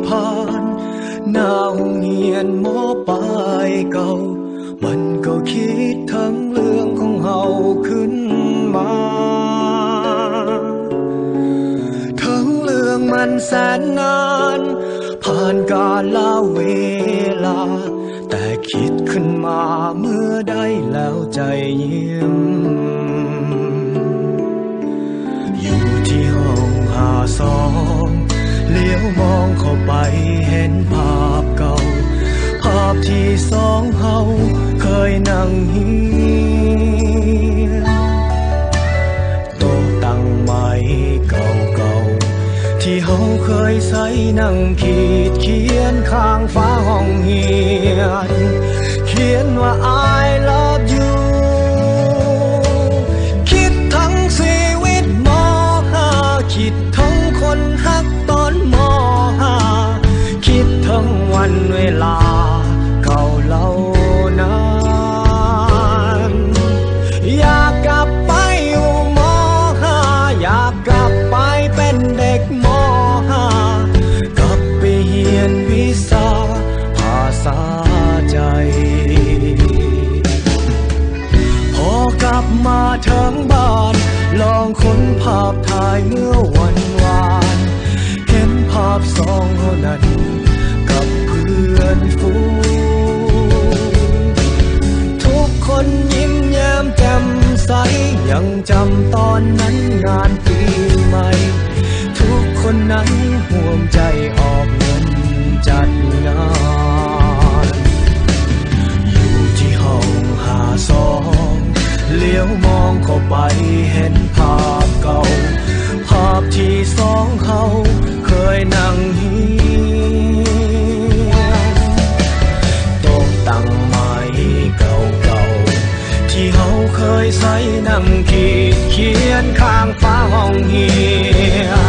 ຜ່ານໜ້າໂຮງຮຽນ ມ.ປາຍເກົ່າ ມັນກໍຄິດເຖິງເລື່ອງຂອງເຮົາຂຶ້ນມາ. ເຖິງເລື່ອງມັນແສນນານ ຜ່ານກາລະເວລາ ແຕ່ຄິດຂຶ້ນມາເມື່ອໃດແລ້ວໃຈຍິ້ມ. ຢູ່ທີ່ຫ້ອງຫ້າສອງ ຫຼຽວມອງເຂົ້າໄປເຫັນພາບເກົ່າ ພາບທີ່ສອງເຮົາເຄີຍນັ່ງຮຽນ. ໂຕະຕັ່ງໄມ້ເກົ່າໆ ທີ່ເຮົາເຄີຍໃຊ້ນັ່ງຂີດຂຽນຂ້າງຝາຫ້ອງຮຽນ ຂຽນວ່າ I love you. ຄິດເຖິງຊີວິດ ມ.ຫ້າ ຄິດເຖິງຄົນຮັກຕອນ ມ.ຫ້າ ຄິດເຖິງວັນເວລາເກົ່າເຫຼົ່ານັ້ນ. ຢາກກັບໄປຢູ່ ມ.ຫ້າ ຢາກກັບໄປເປັນເດັກ ມ.ຫ້າ ກັບໄປຮຽນວິຊາພາສາໃຈ. ພໍກັບມາເຖິງບ້ານ ລອງຄົ້ນພາບຖ່າຍເມື່ອວັນວານ ເຫັນພາບສອງເຮົານັ້ນກັບເພື່ອນຝູງ ທຸກຄົນຍິ້ມແຍ້ມແຈ່ມໃສ ຍັງຈຳຕອນນັ້ນງານປີໃໝ່ ທຸກຄົນນັ້ນຮ່ວມໃຈອອກເງິນຈັດງານ. ຢູ່ທີ່ຫ້ອງຫ້າສອງ ຫຼຽວມອງເຂົ້າໄປເຫັນພາບເກົ່າ ພາບທີ່ສອງເຮົາເຄີຍນັ່ງຮຽນ ໂຕະຕັ່ງໄມ້ເກົ່າໆ ທີ່ເຮົາເຄີຍໃຊ້ນັ່ງຂີດຂຽນຂ້າງຝາຫ້ອງຮຽນ.